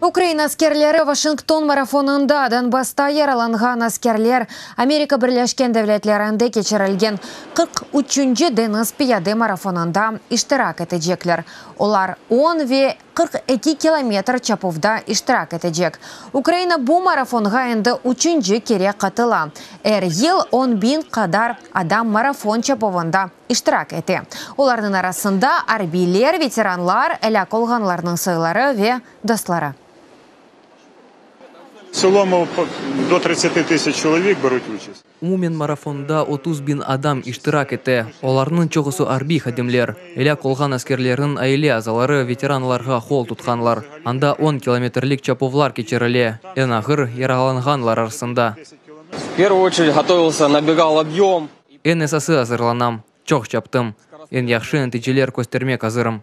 Ukraina askerleri Vaşington marafonında Donbassta yaralanğan askerler Amerika Birleşken Devletlerinde keçirilgen 43-nci deñiz piyade marafonında iştirak etecekler. Olar 10 ve 42 kilometr çapuvda iştirak etecek. Ukraina bu marafonğa endi üçünci kere qatıla. Er yıl 10 biñ qadar adam marafon çapuvında iştirak ete. Olarnıñ arasında arbiyler, veteranlar, elâk olğanlarnıñ soyları ve dostları. В цілому до 30 тисяч чоловік беруть участь. Umumen marafonda 30 biñ adam iştirak ete. Olarnıñ çoqusı arbiy hadimler. Elâk olğan askerlerniñ aile azaları, veteranlarğa qol tutqanlar. Anda 10 kilometrlik çapuvlar keçirile. Eñ ağır yaralanğanlar arasında. В первую очередь готовился, набегал объем. Eñ esası azırlanam. Çoq çaptım. Eñ yahşı neticeler köstermek azırım.